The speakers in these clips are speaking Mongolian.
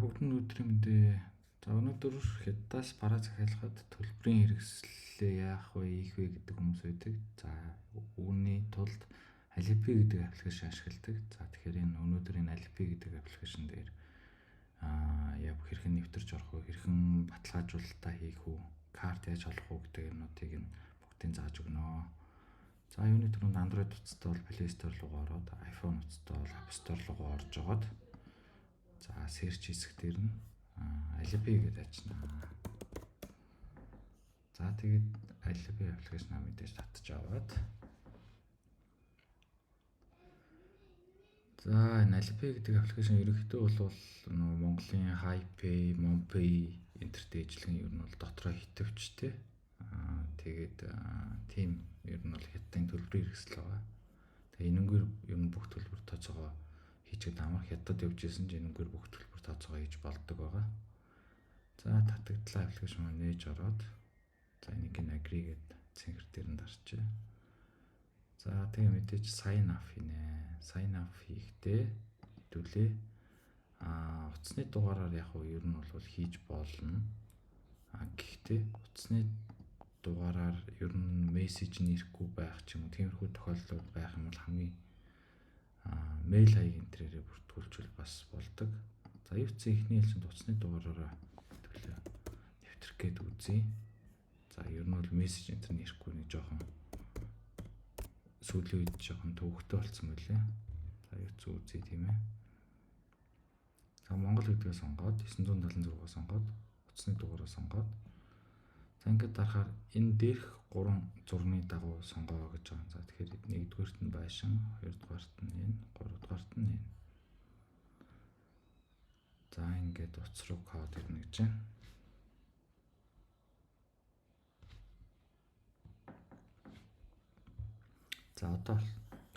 Бүгд нь өдрийн мэндээ. За, өнөөдөр хятадаас бараа захиалахад төлбөрийн хэрэгслээ яах вэ, хийх вэ гэдэг хүмүүс байдаг. За, үүний тулд Alipay гэдэг application ашигладаг. За, тэгэхээр энэ өнөөдөр энэ Alipay гэдэг application дээр яг хэрхэн нэвтэрч орох вэ, хэрхэн баталгаажуулалтаа хийх үү, карт яаж олох уу гэдэг юмнуудыг нь бүгдийг зааж өгнө. За, юуны түрүүнд Android утастай бол Play Store руу ороод, iPhone утастай бол App Store руу орж жогоод, за, search хэсэг дээр нь Alipay гэдээ ачна. За, тэгээд Alipay application-аа мэдээж татж аваад, за, энэ Alipay гэдэг application ерөнхийдөө бол нөгөө Монголын HiPay, MonPay энтертэй ижилхэн, ер нь бол дотроо хитвчтэй. Тэгээд тийм, ер нь бол хятадын төлбөрийн хэрэгсэл байгаа. Тэгээ энэнгээр ер нь бүх төлбөр тооцоогоо хийчихэд амар. Хятад явж исэн ч энэнгээр бүх төлбөр тооцоогоо хийж болдог байгаа. За, татагдлаа, application маань нээж ороод, за, энийг нь agree гэд цэнхэр дээр нь дарчээ. За, тэгээ мэдээж sign up хийнэ. Sign up хийхдээ хэдүүлээ утасны дугаараар яг уу ер нь бол хийж болно. Гэхдээ утасны дугаараар ер нь мессеж нь ирэхгүй байх ч юм уу, тиймэрхүү тохиолдлууд байх юм бол хамгийн мэйл хаяг энэ тэрээрээ бүртгүүлчихвэл бас болдог. За, юу ч эхний ээлжинд утасны дугаараараа хэдүүлээ нэвтрэх гээд үзье. За, ер нь бол мессеж энэ тэр ирэхгүй нэг жоохон сүүлийн үед жоохон төвөгтэй болсон байлээ. За, юу ч үзье, тийм ээ. За, Монгол гэдгээ сонгоод, 976 сонгоод, утасны дугаараа сонгоод, за, ингээд дарахаар энэ дээрх гурван зурны дагуу сонгоо гэж байгаа. За, тэгэхээр нэгдүгээрт нь байшин, хоёрдугаарт нь энэ, гуравдугаарт нь энэ. За, ингээд утас руу код ирнэ гэж байна. За, одоо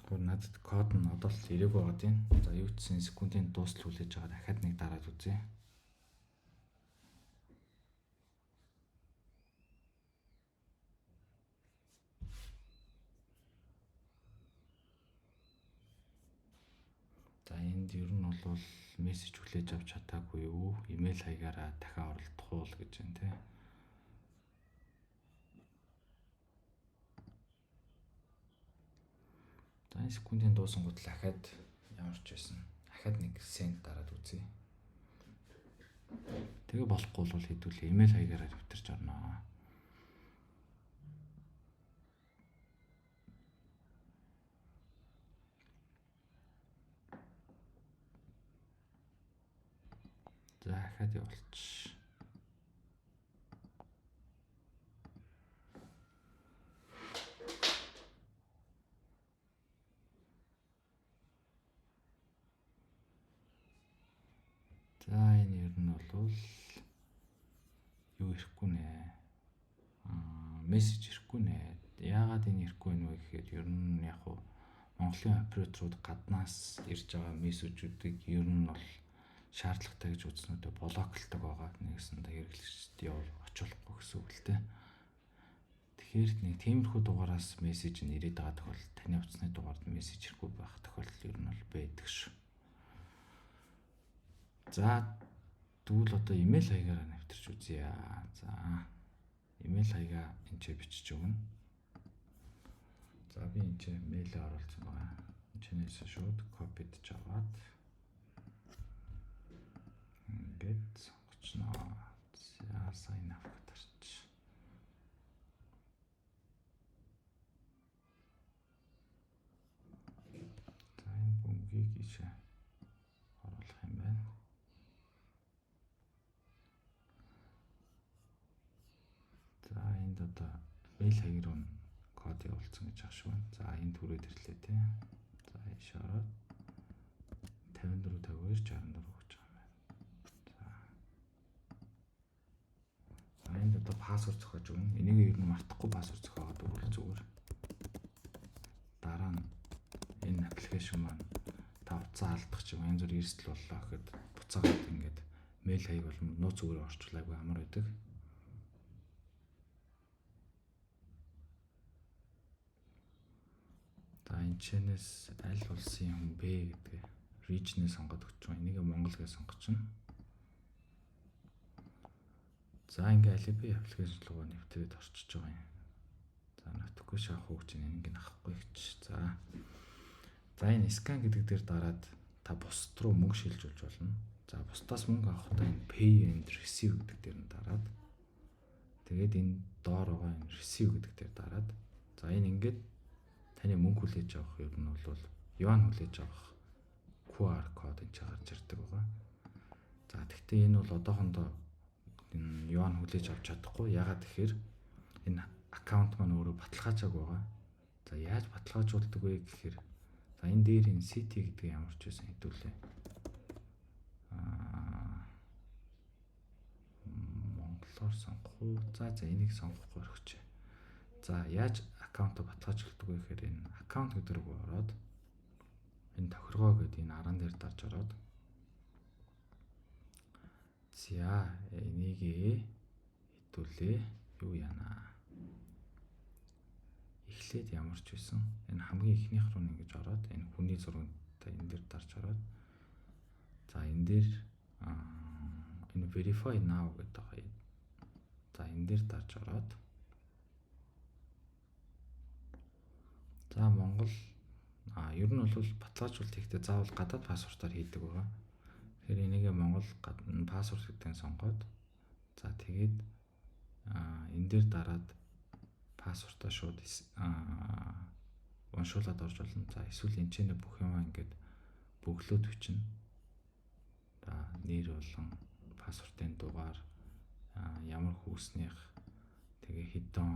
гоо надад код нь одоо л ирээгүй байгаа тийм. За, юу ч гэсэн секундын дуустал хүлээж байгаа, дахиад нэг дараад үзье. За, энд ер нь бол мессеж хүлээж авч чадаагүй юу? Имэйл хаягаараа дахиад оролдох уу л гэж байна тий. За, энэ секундын дуусангууд л дахиад ямар ч байсан дахиад нэг send дараад үзье. Тэгээ болохгүй бол хэдүүлээ имэйл хаягаараа нэвтэрч орно. За, дахиад явуулчих. За, энэ ер нь бол юу ирэхгүй нэ. Мессеж ирэхгүй нэ. Яагаад энэ ирэхгүй вэ гэхээр ер нь яг уу Монголын операторууд гаднаас ирж байгаа мессежүүдийг ер нь бол шаардлагатай гэж үзснүүдээ блоклдог байгаа. Нэгсэндээ хэрэглэгчд явуул очихлохгүй гэсэн үг л дээ. Тэгэхээр нэг тиймэрхүү дугаараас мессеж нь ирээд байгаа тохиолдолд таны утасны дугаард мессеж ирэхгүй байх тохиолдол ер нь бол байдаг шүү. За, тэгвэл одоо имэйл хаягаараа нэвтэрч үзье. За, имэйл хаягаа энэ ч бичиж өгнө. За, би энэ ч мэйлээ оруулсан байгаа. Энэ чэнээс шууд copy дож аваад ингээд сонгочно. За, sign up дарч. За, энэ бөмбөгийг ийшээ оруулах юм байна. За, энд одоо мэйл хаяг руу код явуулсан гэж ах шиг байна. За, энд түрээд ирлээ те. За, ийшээ ороод 54 52 64 гэж байгаа юм байна. За. За, энд одоо password зохиож өгнө. Энийг ер нь мартахгүй password зохиогоод өгвөл зүгээр. Дараа нь энэ application маань та утсаа алдах ч юм, янз бүр эрсдэл боллоо гэхэд буцаагаад ингээд мэйл хаяг бол нууц үгээр орчуулаагүй амар байдаг. За, энэ чэнэс аль улсын хүн бэ гэдэг region-ийг сонгоод өгч байгаа. Энийг Монгол гэж сонгочихно. За, ингээ Alipay application руу нэвтрээд орчиж байгаа юм. За, notification авах уу гэж ингэ авахгүй гэж. За. За, энэ scan гэдэг дээр дараад та бусд руу мөнгө шилжүүлж болно. За, бусдаас мөнгө авахдаа энэ pay and receive гэдэг дээр нь дараад, тэгээд энэ доор байгаа энэ receive гэдэг дээр дараад, за, энэ ингээд таны мөнгө хүлээж авах, ер нь бол юань хүлээж авах QR код энэ ч гарч ирдэг байгаа. За, тэгтээ энэ бол одоохондоо энэ юань хүлээж авч чадахгүй. Ягаад тэгэхээр энэ аккаунт маань өөрөө баталгаажаагүй байгаа. За, яаж баталгаажуулдаг вэ гэхээр, за, энэ дээр энэ city гэдэг ямар ч байсан хэдүүлээ. Монголоор сонгох уу? За, энийг сонгохгүй орхич. За, яаж аккаунтаа баталгаажуулдаг вэ гэхээр энэ аккаунт гэдэг рүү ороод, энэ тохиргоо гэдэг энэ аран дээр дарж ороод, за, энийг хэдүүлээ юу яана. Эхлээд ямар ч байсан энэ хамгийн эхнийх рүү ингэж ороод, энэ хүний зурагтай энэ дээр дарж ороод, за, энэ дээр энэ verify now гэдэг байгаа. За, энэ дээр дарж ороод, за, Монгол ер нь бол баталгаажуулалт хийхдээ заавал гадаад паспортоор хийдэг байгаа. Тэгэхээр энийгээ Монгол паспорт гэдгийг сонгоод, за, тэгээд энэ дээр дараад паспортоо шууд уншуулад орж болно. За, эсвэл энэ ч нэ бүх юм ингээд бөглөөд өчнө. За, нэр болон паспортын дугаар, ямар хүүснийх, тэгээ хэдэн,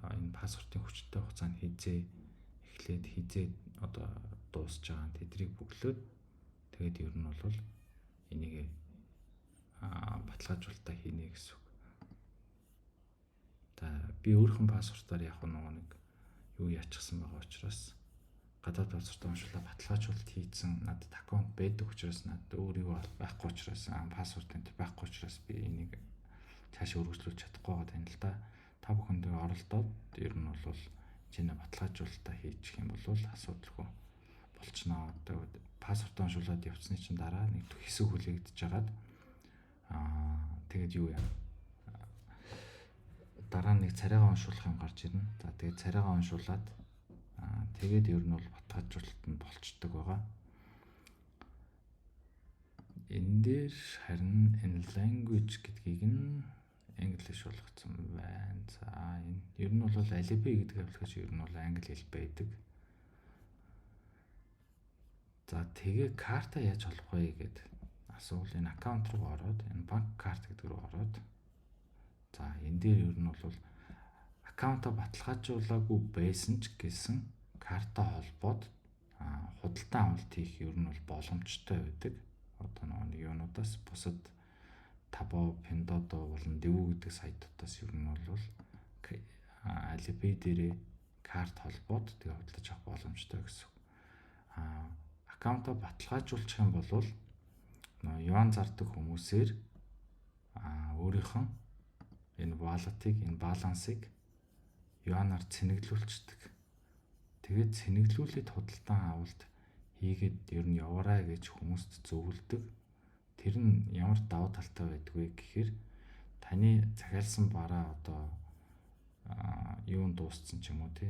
энэ паспортын хүчтэй хугацаанд хизээ эхлээд хизээ одоо дуусж байгаа тэдрийг бөглөөд, тэгээд ер нь бол энийг баталгаажуулалтаа хийнэ гэсэн үг. За, би өөрийнхөө паспортоор яг нөгөө нэг юу яачихсан байгаа учраас, гадаад паспортоо уншуулаад баталгаажуулалт хийцэн, надад аккаунт байдаг учраас, надад өөр юу байхгүй учраас, паспорт энэ байхгүй учраас би энийг цаашаа өргөжлүүлж чадахгүй байгаа тань л да. Та бүхэндээ оролдоод ер нь бол чиний баталгаажуулалтаа хийчих юм бол асуудалгүй болчихноо. Одоо паспортоо уншуулад явцсны чинь дараа нэг хэсэг хүлээгдэж хагаад, тэгээд юу яа, дараа нэг царайгаа уншуулах юм гарч ирнэ. За, тэгээд царайгаа уншуулад, тэгээд ер нь бол баталгаажуулалт нь болчдөг байгаа. Энэ дээр харин энэ language гэдгийг нь English болгоцсон байна. За, энэ ер нь бол Alipay гэдэг application ер нь бол англи хэл байдаг. За, тэгээ карта яаж олох вэ гэд асуувал энэ аккаунт руу ороод, энэ банк карт гэдэг рүү ороод, за, энэ дээр ер нь бол аккаунтаа баталгаажуулаагүй байсан ч гэсэн карта холбоод худалдан авалт хийх ер нь бол боломжтой байдаг. Одоо нэг юунуудаас, бусад Taobao, Pinduoduo болон Dewu гэдэг сайтуудаас ер нь бол Alipay дээрээ карт холбоод тэгээ худалдаж авах боломжтой гэсэн. Аккаунтаа баталгаажуулчих юм бол нөө юан зардаг хүмүүсээр өөрийнхөө энэ wallet-ыг, энэ балансыг юанаар цэнэглүүлчихдэг. Тэгээд цэнэглүүлээд худалдан авалт хийгээд ер нь яваарай гэж хүмүүст зөвлөдөг. Тэр нь ямар давуу талтай байдаг вэ гэхээр таны захиалсан бараа одоо юун дууссан ч юм уу, тий,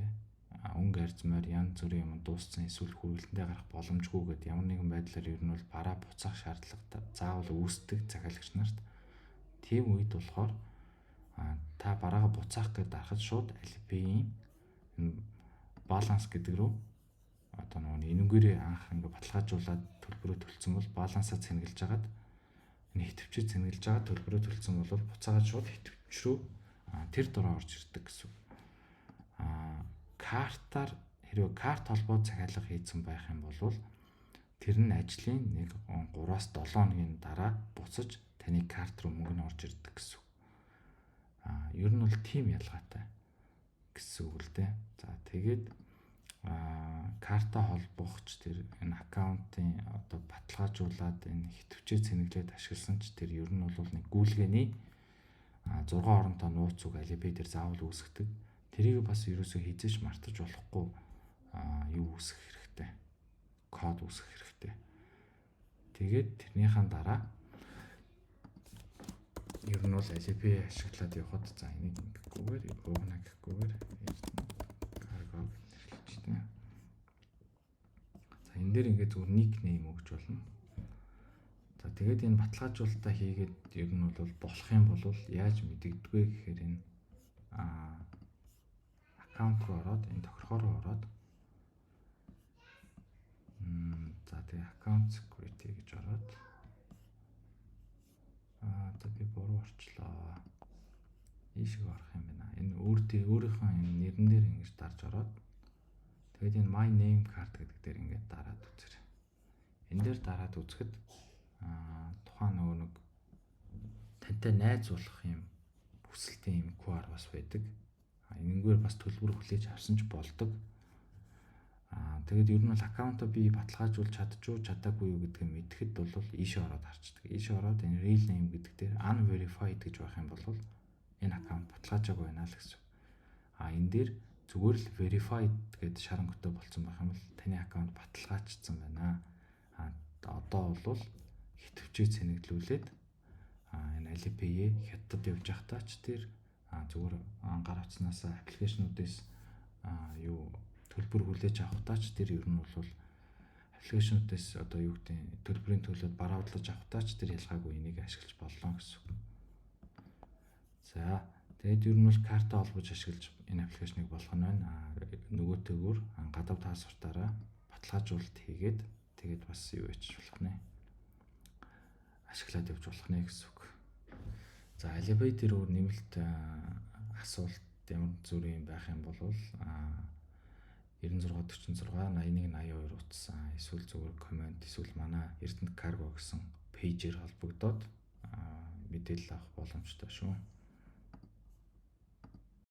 өнгө арзмаар янз бүрийн юм дууссан, эсвэл хүргэлтэндээ гарах боломжгүй гэдээ ямар нэгэн байдлаар ер нь бол бараа буцаах шаардлага заавал үүсдэг захиалагч нарт. Тийм үед болохоор та бараагаа буцаах гээд дарахад шууд Alipay-ийн баланс гэдэг рүү одоо нөгөө энэгээрээ анх ингээ баталгаажуулаад төлбөрөө төлсөн бол балансаа цэнгэлж агаад, энэ хитвчээ цэнгэлж агаад төлбөрөө төлсөн бол буцаагаад шууд хитвч рүү тэр дороо орж ирдэг гэсэн. Картаар хэрвээ карт холбоод захиалга хийсэн байх юм бол тэр нь ажлын нэг 3-аас 7 хоногийн дараа буцаж таны карт руу мөнгө нь орж ирдэг гэсэн. Ер нь бол тийм ялгаатай гэсэн үг л дээ. За, тэгээд карта холбогч тэр энэ аккаунтын одоо баталгаажуулаад энэ хитвчээ цэнэглээд ашигласан ч тэр ер нь бол нэг гүйлгээний 6 оронтой нууц үг Alipay дээр заавал үүсгдэг. Тэрийг бас ерөөсөө хизээч мартаж болохгүй юу үүсгэх хэрэгтэй. Код үүсгэх хэрэгтэй. Тэгээд тэрнийхэн дараа Ер нь бол Alipay ашиглаад явхад, за, энийг ингэхгүйгээр, уугна гэхгүйгээр Cargo гэж нэрлэж байна. За, энэ дээр ингээд зүгээр nickname өгч болно. За, тэгээд энэ баталгаажуулалтаа хийгээд ер нь бол болох юм бол яаж мэдэгдэх вэ гэхээр энэ аккаунт руу ороод, энэ тохиргоо руу ороод, за, тэгээ account security гэж ороод, за, би буруу орчлоо. Ийшээ орох юм байна. Энэ өөр өөрийнхөө энэ нэрэн дээр ингэж дарж ороод, тэгээд энэ my name card гэдэг дээр ингээд дараад үзээрэй. Энэ дээр дараад үзэхэд тухайн нөгөө нэг тантай найзуулах юм хүсэлтийн юм QR бас байдаг. Энэнгээр бас төлбөр хүлээж авсан ч болдог. Тэгээд ер нь бол аккаунтаа би баталгаажуулж чадчихуу чадаагүй юу гэдгийг мэдэхэд бол ийшээ ороод харчдаг. Ийшээ ороод энэ real name гэдэг дээр unverified гэж байх юм бол энэ аккаунт баталгаажаагүй байна л гэсэн. Энэ дээр зүгээр л verified гэдээ шар өнгөтэй болцсон байх юм бол таны аккаунт баталгаажчихсан байна. Одоо бол ихэвчлэн цэнэглүүлээд энэ Alipay-ээ хятад явж байхдаа ч тэр зүгээр гар утаснаас application үүдээс юу төлбөр хүлээж авахдаа ч тэр ер нь бол application үүдээс одоо юу гэдэг төлбөрийн төлөөд бараадлаж авахдаа ч тэр ялгаагүй энийг ашиглаж боллоо гэсэн үг. За, тэгээд ер нь бол карта холбож ашиглаж энэ application ыг болох нь байна. Нөгөөтэйгөр гадаад паспортаараа баталгаажуулалт хийгээд, тэгээд бас юу яж болох нэ. Ашиглаад явж болох нэ гэсэн үг. За, Alipay дээр өөр нэмэлт асуулт ямар зүрх юм байх юм бол 96 46 81 82 утсан, эсвэл зүгээр comment, эсвэл манай Эрдэнэт Cargo гэсэн page ээр холбогдоод мэдээлэл авах боломжтой шүү.